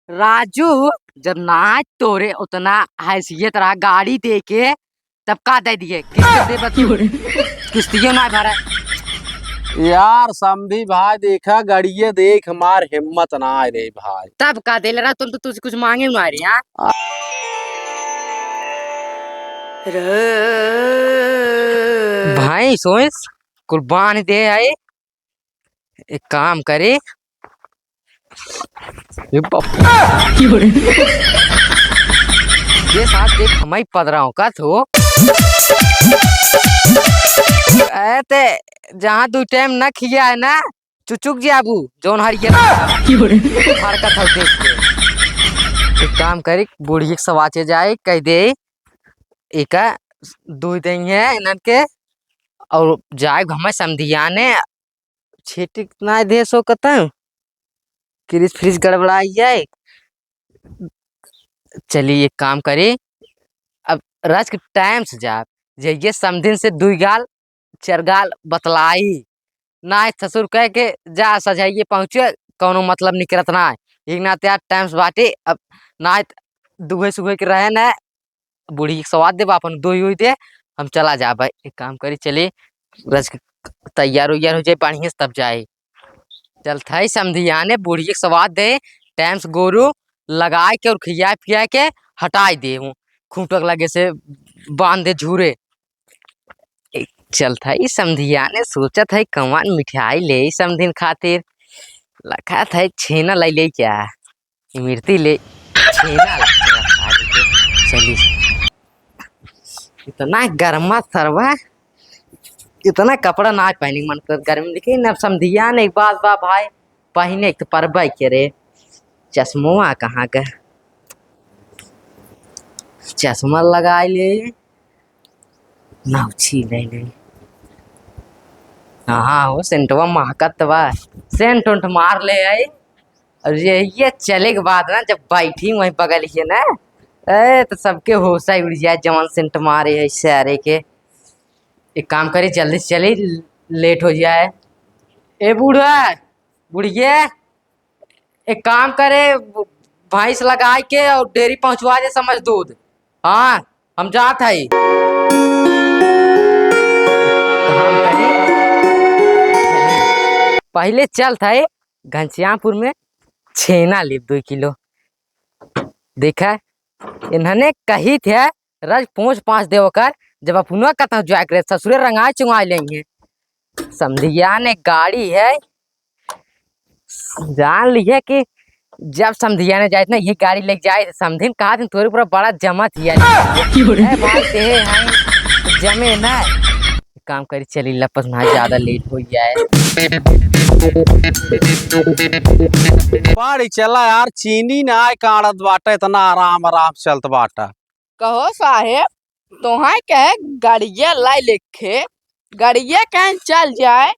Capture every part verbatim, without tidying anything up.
राजू, जब ना तोरे उतना हैसियत रहा गाड़ी दे के, तब का दे दिए? किस्त दे बतू। किस्तियों ना भरा। यार समधी भाई, देखा गड़िए देख, हमार हिम्मत ना आए रे भाई। तब का देले रहा तुम तो, तुझसे कुछ मांगे ना रही, हाँ? भाई सोच, कुर्बान दे आए। एक काम करे, ये बाप। ये साथ देख, हम ही पदराओं का थो। ए, ते जहाँ दू टाइम न खिया है ना, चुचुक जाबू, जौन हरियर हरकत हो देख के। एक काम करे, बुढ़िया के सवाचे जाए, कह दे, एका दू देंगे इन्हन के, और जाए घूमे समधियाने, छेटी ना दे सो कतौ, किरिस फ्रिज गड़बड़ाई जाए। चली एक काम करी, अब रच के टाइम से जा, जइये समधिन से दुई गाल, चार गाल बतलाई, ना ससुर कह के जा सजाइए पहुँचे, कौनो मतलब निकरत ना है। एक नाते यार टाइम से बाटे, अब ना दुहे सुहे के रहे ना, बुढ़ी के सवाद देबा, अपन दोई ओई दे, हम चला जाबे। एक काम करी, चली, रच के तैयार उइयार हो जाए, बढ़िया से तब जाए। चलत है समधियाने, बुढ़ी के सवाद दे, टाइम से गोरू लगाए के और खियाए पियाए के हटाए दे हूँ, खूंटक लगे से बांध दे झूरे। एक चलत है समधियाने, सोचत है कौन मिठाई ले समधिन खातिर, लखत है छेना ले ले क्या। इमरती ले छेना ला के रखा दे के चली। इतना गर्मा सरवा, इतना कपड़ा ना पहने मन कर गर्मी में, लेकिन अब समधियाने एक बात बा भाई, पहने एक तो परबे के रे, चश्मवा कहाँ का, चश्मा लगाए ले, नाउछी ले ले, हाँ हो सेंटवा महकत बा, सेंट उंट मार ले आई। और ये, ये चले के बाद ना, जब बैठी वहीं बगल ही ना, ए, तो सबके होश ही उड़ जाए, जवन सेंट मारे है सारे के। एक काम करे, जल्दी से चली, लेट हो जाए। ए बूढ़ा, बुढ़िए, एक काम करे, भैंस लगाए के और डेयरी पहुँचवा दे, समझ दूध। हाँ, हम जात है। पहले चलत है घनश्यामपुर में छेना लेब दो किलो। देखा, इन्हने कही थे रज पहुँच पाँच देव कर, जब अपना कतौ जाए करे ससुरे रंगाए चुंगाए लेंगे। समधियाने गाड़ी है, जान लिहे कि जब समधियाने जाए ना, ये गाड़ी लेके जाए, समधिन कहा दिन तोरे पूरा बड़ा जमा थिया। ए भाई, ते हैं, जमे ना। काम करी, चली लपस ना, ज्यादा लेट हो जाए। पाड़ी चला यार, चीनी ना आए काढ़त बाटा, इतना आराम आराम चलत बाटा। कहो साहेब, तोहाई कहे गाड़िया लाई लेखे, गाड़िया कहीं चल जाए,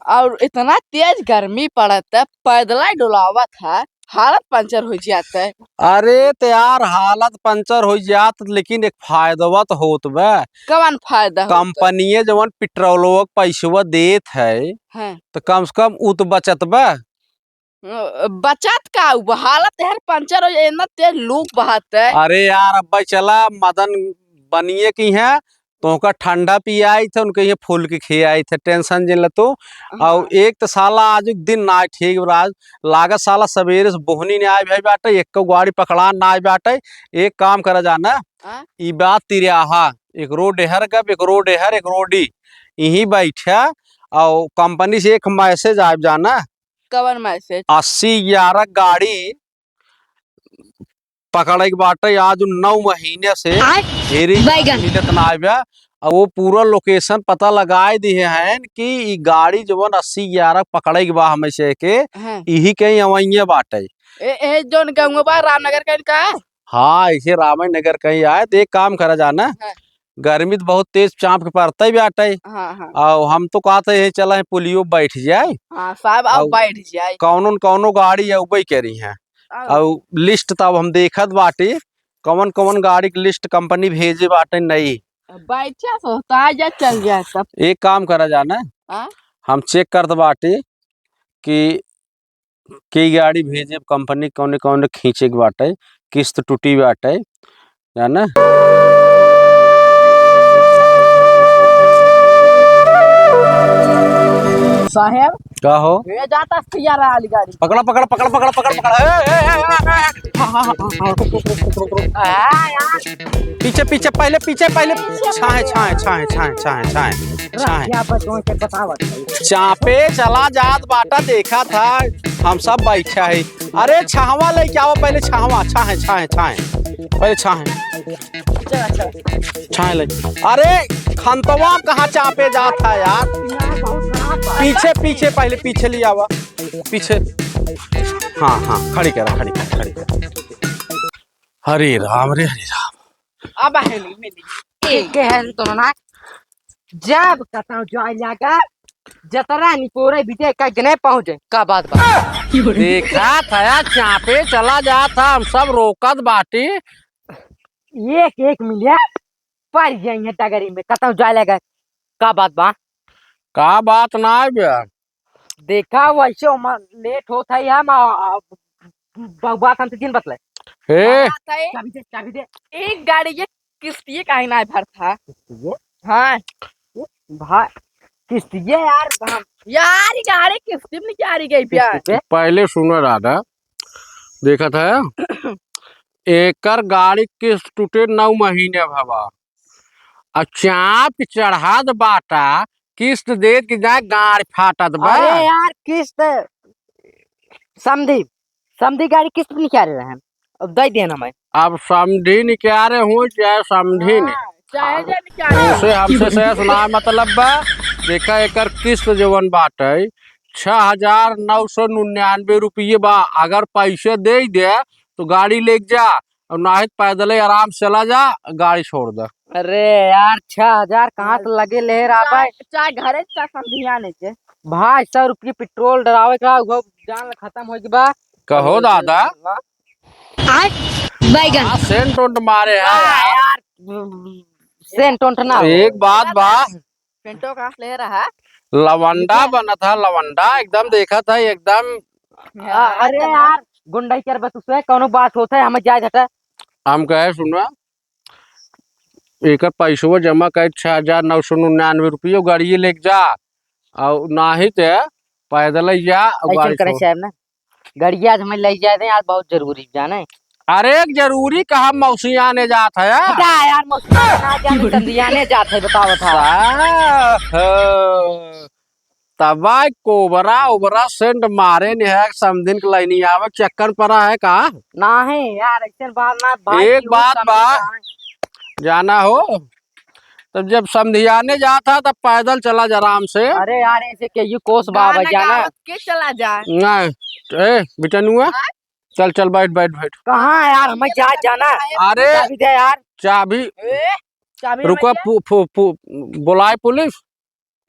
और इतना तेज गर्मी पड़त है, पैदल ही डोलावत है, हालत पंचर हो जात है। अरे तो यार, हालत पंचर हो जात, लेकिन एक फायदवा तो होत बा। कवन फायदा होत? कंपनिये जवन पेट्रोलवा के पैसवा देत है, हाँ। तो कम से कम उ तो बचत बा। अ, बचत का उ, हालत यार पंचर हो जाए, इतना तेज लू बहत है। अरे यार, अब्बे चला, मदन बनिए की हैं, तोहका ठंडा पियाई थे, उनके ये फूल के खियाई थे, टेंशन जिन ले तू। हाँ। और एक तो साला आज एक दिन ना ठीक बा, आज लागत साला सवेरे से बोहनी ना आए भाई बाटे, एक गाड़ी पकड़ान ना आए बाटे। एक काम करा जाना, हाँ? ई बात तिरहा, एक रोड एहर गब, एक रोड एहर, एक रोड ई, यहीं बैठा, और कंपनी से एक मैसेज आए जाना। कवन मैसेज? अस्सी ग्यारह गाड़ी पकड़े के बाटे, आज नौ महीने से आय, हेरी बैगन। मिलत ना आवे। अब वो पूरा लोकेशन पता लगाए दिए हैं कि ई गाड़ी जवन अस्सी ग्यारह पकड़े के बा हमें से के, हाँ। इही कहीं अवैये बाटे। ए, ए, जौन गंगवा रामनगर कहीं का है? हाँ, इसे रामनगर कहीं आए, तो एक काम करा जाना। हाँ। गर्मी तो बहुत तेज चाँप के पड़ता ही बाटे। हाँ, हाँ। और हम तो कहते हैं, चला है पुलियो बैठ जाए। हाँ, साहब, आप और बैठ जाए। कौनो न कौनो गाड़ी अउबे करी हैं। और और लिस्ट तब हम देखत बाटी, कवन कवन गाड़ी के लिस्ट कंपनी भेजे बाटे नई। बैठा तो ताजा चल जाए तब। एक काम करा जाना, हाँ? हम चेक करत बाटी कि के गाड़ी भेजे, कंपनी कौने कौने खींचे के बाटे, किस्त टूटी बाटे, जाना। साहेब, का हो? ये जाता सियारा वाली गाड़ी। पकड़ा, पकड़ा, पकड़ा, पकड़ा, पकड़ा, पकड़ा। ए, ए, ए, ए, ए। हाँ, यार। पीछे, पीछे, पहले पीछे, पहले। पीछे, छाहे, पीछे। छाहे, छाहे, छाहे, छाहे, छाहे। रख छाहे। दिया बस वहीं पे बतावत है। चापे चला जात बाटा, देखा था, हम सब बैठा है। अरे छाहवा लेके आओ, पहले छाहवा, छाहे, छाहे, छाहे। पहले छाहे। चला, चला। छाहे ले। अरे खंतवा कहाँ चापे जात है यार? यार, बहुत खराब बात पीछे, है। पीछे, पहले पीछे ले आवा। पीछे। हाँ, हाँ, खड़ी करा, खड़ी करा, खड़ी करा। हरे राम रे, हरे राम। अब हेली मिली। एक है तो ना, जब कतौ जाए लागा, जतरा निपोरे बीते का गने पहुँचे, का बात बा? देखा था यार, चापे चला जात है, हम सब रोकत बाटी। एक, एक मिलिया, पड़ जाइए डगरी में, कतौ जाए लागा, का बात बा? का बात ना है बे? देखा, वैसे ओमा लेट होत है, हम, आ, आ, ब-, बात हम तो दिन बतले। हे। बात है। चाबी दे, चाबी दे। एक गाड़ी ये किस्तिये काहे ना भरत है? किस्तिये? हाँ। भाई, किस्तिये यार, हम यार, ये गाड़ी किस्ती में क्या रही गई प्यार? किस्ती पे? पहले सुनो दादा, देखत है, एकर गाड़ी किस्त टूटे नौ महीने भवा। आ चाप चढ़ात बाटा, किस्त देत कि जाए गाड़ फाटत बा। अरे यार, किस्त समधी, समधी गाड़ी किस्त पे निकाले रहे, अब दे देना मैं। अब समधी निकाले हो चाहे समधी ने, हाँ, चाहे जे निकाले। उसे हमसे से सुना मतलब बा। देखा, एकर किस्त जवन बाटे छह हजार नौ सौ निन्यानवे रुपये बा। अगर पैसे दे दे तो गाड़ी लेके जा, और नाहीं तो पैदल ही आराम से चला जा, गाड़ी छोड़ दे। अरे यार, छह हजार कहाँ से लगे ले रहा भाई? चाहे, चाहे घरे से समधिया नहीं के। भाई, सौ रुपये पेट्रोल डरावे का, वो जान खत्म हो गया बा। कहो दादा। आय, बैगन। हाँ, सेंट उंट मारे हैं हाँ यार। यार, सेंट उंट ना हो। एक बात बा, पेंटो का ले रहा। लवंडा बनत है, लवंडा एकदम देखत है, एकदम। आ, अरे यार, गुंडई कर बस उसमें कौनो बात होता है, हमें जाए घटा। हम कहे सुना, एकर पैसवा जमा कर छह हजार नौ सौ निन्यानवे रुपये, गाड़िए लेके जा, और नाहीं ते पैदल ही जा, और ऐसे गाड़ी करे छोड़। साहब ना, गड़िया आज हमें ले जाए दे, आज बहुत जरूरी जाने। अरे, एक जरूरी कहा मौसिया ने जात है यार। हटा यार, मौसिया ना जाने, समधिया ने जात है, बताओ, बताओ। साह, तबाय कोबरा ओबरा सेंट मारे ने है, समधिन के लाइनी आवे, चक्कर पड़ा है का? नाहीं यार, ऐसे बात ना, भाई, एक बात बा, जाना हो, तब जब समधियाने जात है, तब पैदल चला जा आराम से। अरे यार, ऐसे के यू कोस बाबा गाना जाना। गावत के चला जा। नहीं, ए, बिटनुआ, हाँ? चल, चल, बैठ, बैठ, बैठ। कहाँ यार, हमें जा, जाना है। अरे, चाबी दे यार। चाबी। ए, चाबी रुको, हमें दे। पु-, पु-, पु-, बुलाए पुलिस।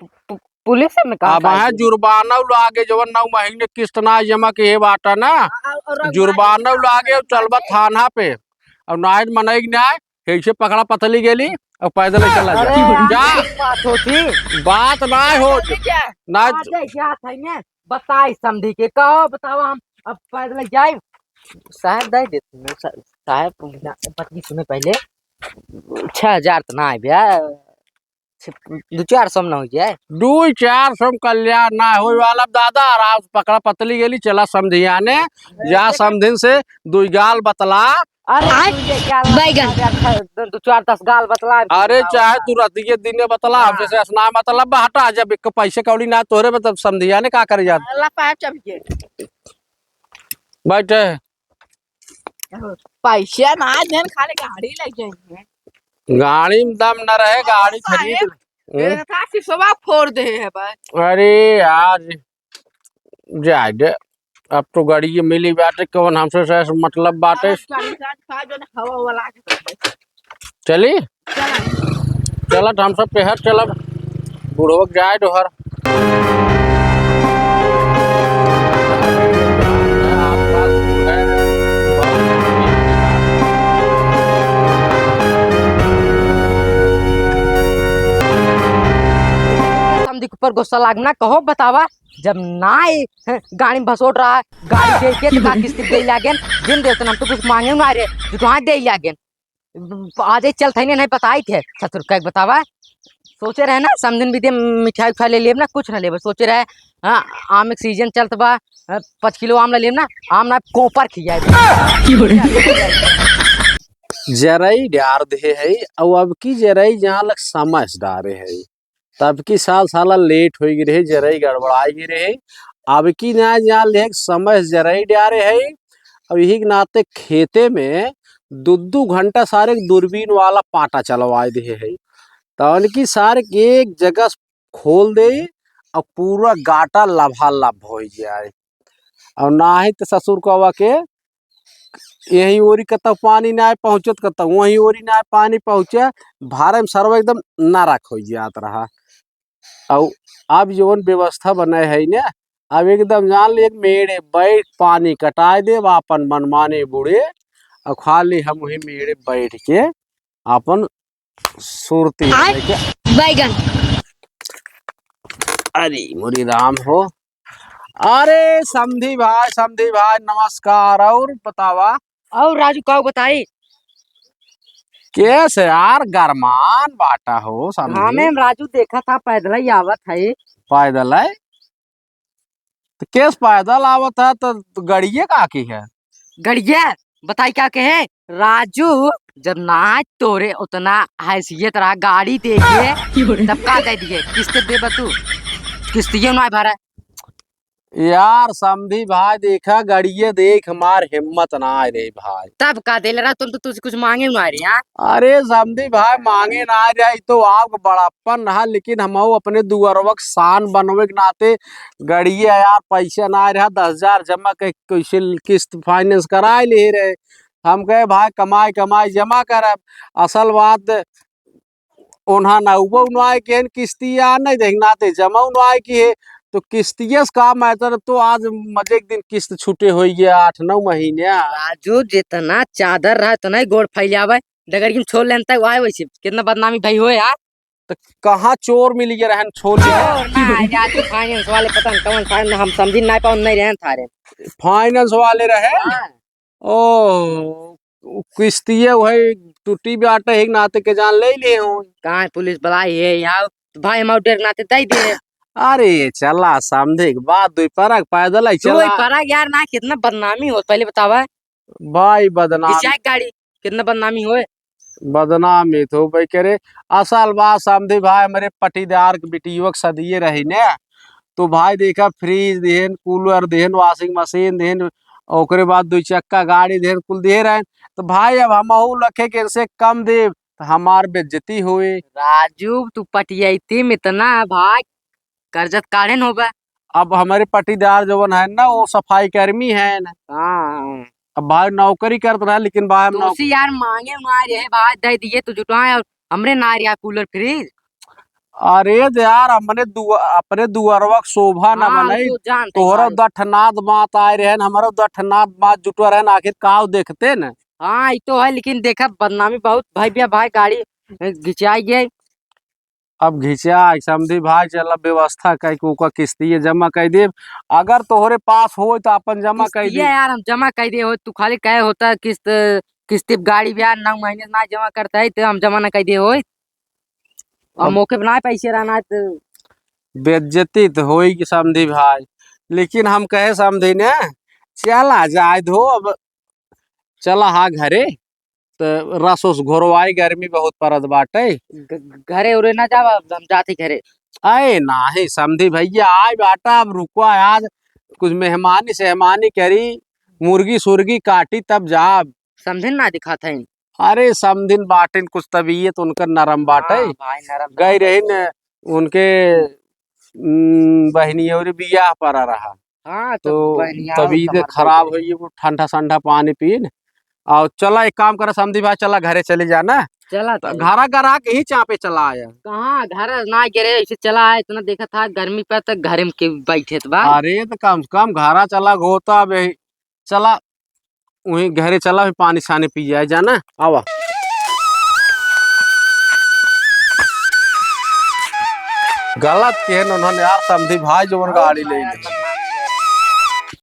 पु-, पुलिस में कहाँ अब है? जुर्माना लागे, जवन नौ महीने किस्त ना जमा किहे बाटा ना, आ, आ, और जुर्माना लागे, चलबा थाना पे। और नाइट मनई के न्याय, कैसे पकड़ा पतली गेली, और पैदल ही चला जा। अरे यार, जा। बात होती। बात ना हो। क्या? ना। आ, दे, क्या था इन्हें? बताई समधी के, कहो, बताओ, हम अब पैदल जाए। साहब दे देते हैं, सा-, साहब, बात की सुने पहले। छह हजार तो ना आए भैया, छ-, दो चार सौ में ना हो जाए। दो चार सौ में कल्याण ना होए वाला दादा, आराम से पकड़ा पतली गेली, चला समधियाने, जा समधिन से दुई गाल बतला। अरे आय, तू ये क्या बैगन। दो, दो चार दस गाल बतला। अरे चाहे तू रात के दिन में बतला, हाँ। हमसे से असना मतलब हटा, जब एक पैसे कौड़ी ना तोरे में तब समधियाने का करे जात। अल्लाह पाए चल के। बैठे। पैसे ना देन, खाली गाड़ी ले जाएंगे। गाड़ी में दम न रहे, गाड़ी खरीद ले। ए, हम्म? था सिसवा फोड़ दे है भाई। अरे यार, जाए दे, अब तो गाड़ी ये मिली बाटे, कौन हमसे से मतलब बाटे। अरे, गाड़ी, गाड़ी, गाड़ी, जो हवा वाला आके बैठे। चली? चला। चलत हम सब पेहर चलब, बुढ़वक जाए डोहर। समधी के ऊपर गुस्सा लाग ना कहो, बतावा, जब ना आई, हैं, गाड़ी में भसोट रहा, गाड़ी दे के तो का किस्त दे लागेन, दिन दे उतना हम तो कुछ मांगे ना रे, जो तो हाथ दे लागेन। आज ही चल थैने नहीं बताई थे, ससुर का एक बतावा, सोचे रहे ना, समधिन भी दे मिठाई उठाई ले लेब ना, कुछ ना लेब, सोचे रहे, हाँ, आम एक सीजन चलत बा, हाँ, पाँच किलो आम ले लेब ना, आम ना कोपर खियाए। जरई डार दे है, और अब की जरई जहाँ लग समझ डारे है। तब की साल साला लेट होई गई रहे, जरई गड़बड़ाई गई रहे। अब की ना जान ले समय से जरई डारे है। अब यही के नाते खेते में दू दू घंटा सारे दूरबीन वाला पाटा चलवाए दे है। तवन की सारे एक जगह से खोल दे और पूरा गाटा लभालब हो जाए। और ना ही तो ससुर कवा के यही ओरी कतौ पानी ना पहुँचत, कतौ वही ओरी ना पानी पहुँचे, भारे में सरवा एकदम नरक हो जात रहा। और अब जौन व्यवस्था बने है ना, अब एकदम जान ले, एक मेड़े बैठ पानी कटाए देब, आपन मनमाने बूड़े, और खाली हम वही मेड़े बैठ के आपन सुरती आय लेके। बैगन। अरे मोरी राम हो। अरे समधी भाई, समधी भाई नमस्कार। और बतावा? और राजू का बताई? कैसे यार गरमान बाटा हो समधी? हाँ मैम, राजू देखा था पैदल ही आवत है। पैदल है? तो केस पैदल आवत है तो गड़िए का की है? गड़िया बताई क्या कहे राजू, जब ना तोरे उतना हैसियत रहा गाड़ी दे के, तब का दे दिए? किस्त देबा तू? किस्तियों ना भरा। यार समधी भाई देखा, गड़िए देख हमार हिम्मत ना आए रे भाई। तब का देले रहा तुम तो, तुझसे कुछ मांगे ना रहे, हाँ? अरे समधी भाई मांगे ना रहा, ई तो आपका बड़प्पन रहा, लेकिन हम अपने दुअरवा के शान बनवे के नाते गड़िए यार पैसा ना रहा, दस हजार जमा के कैसे किस्त फाइनेंस कराए ले रहे। हम कहे भाई कमाई कमाई जमा करब। असल बात ओन्हा ना उबो उनवाए के हन किस्तिया, नहीं देख ना ते जमा उनवाए की है। तो किस्तिया से का मैटर, तो आज मजे के दिन किस्त छूटे होई गया आठ नौ महीने। राजू जितना चादर रहा उतना ही गोड़ फैलावे, डगरिया में छोड़ लेन तक आए वैसे कितना बदनामी भाई होए यार। तो कहाँ चोर मिल गए रहन छोड़ के? चोर ना, राजू फाइनेंस वाले पता नहीं कौन फाइनेंस, हम समझी ना पाओ, नहीं रहन थारे। फाइनेंस वाले रहे? हाँ। ओ, उ किस्तिये वही टूटी बाटे, एक नाते के जान ले लिए हो। कहाँ पुलिस बुलाई है यहाँ? तो भाई हम डेढ़ नाते दे दे। अरे चला समधी के बात, दुई परक पैदल ही तू चला। परक यार ना, कितना बदनामी हो, पहले बतावा। भाई बदनाम। घिसाई गाड़ी, कितना बदनामी होए। बदनामी तो भाई करे। असल बात समधी भाई, हमरे पटीदार के बिटियो के सदिये रही ने, तो भाई देखा फ्रिज देहन, कूलर देहन, वॉशिंग मशीन देहन, ओकरे बाद दुई चक्का गाड़ी देहन, कुल दिहे रहन। तो भाई अब हमहू लखे के इनसे कम देब, तो हमार बेइज्जती होए। राजू तू पटियैती में इतना भाई कर्जत काढ़ेन होबा। अब हमरे पटीदार जवन है ना, वो सफाई कर्मी है ना। हाँ, हाँ। अब भाई नौकरी करत रहा, लेकिन भाई हम तो नौक- उसी यार मांगे मारे है भाई, दे दिए तो जुटाए, और हमरे ना यार कूलर फ्रिज। अरे यार, हमने दुआ-, अपने दुआरवा के शोभा ना हाँ, बनाई। तो जानते तोहरा भाई। दठनाद मात आए रहन, हमारा दठनाद मात जुटवा रहन, आखिर काव देखते न। हाँ, ई तो है, लेकिन देखा बदनामी बहुत भई बिया भाई, गाड़ी घिंचाई गई। अब घिचा समधी भाई, चला व्यवस्था कई के ओका किस्तिये जमा कई देब। अगर तोहरे पास होय तो अपन जमा कई किस्तिये देब। यार हम जमा कई दे होय, तू खाली कहे होता किस्त, किस्ती पे गाड़ी भी यार नौ महीने से ना जमा करता है तो हम जमा ना कई दे होय। अब अब मौके पे ना पैसे रहना है तो बेइज्जती तो होई कि समधी भाई, लेकिन हम कहे समधी ने चला जाए दो, अब चला हा घरे। त रस उस घोरवाई, गर्मी बहुत परत बाटे। घ-, घरे उरे ना जावा, हम जाती घरे। अरे नाही समधी भैया, आए बाटा, अब रुकवा आज, कुछ मेहमानी सेहमानी करी, मुर्गी सुर्गी काटी तब जाब। समधिन ना दिखात हईन। अरे समधिन बाटिन, कुछ तबीयत उनकर नरम बाटे। हाँ, भाई नरम गई तो रही न उनके, उम, बहिनी और बियाह पर रहा। हाँ, तो तो बनिया तबीयत समर खराब बैठे। होई, वो ठंडा संडा पानी पीन। और चला, एक काम करा समधी भाई, चला घरे चली जाना। चला तो तो। घरा गरा के ही चापे चला आया। कहाँ घर ना गिरे, ऐसे चला आया, इतना देखा था गर्मी पे तो घरे में के बैठे तो बा। अरे तो कम से कम घरा चला घोता बे, चला वहीं घरे चला, वहीं पानी सानी पी जाए जाना। आवा। गलत किहेन उन्होंने यार, समधी भाई जवन गाड़ी ले ले।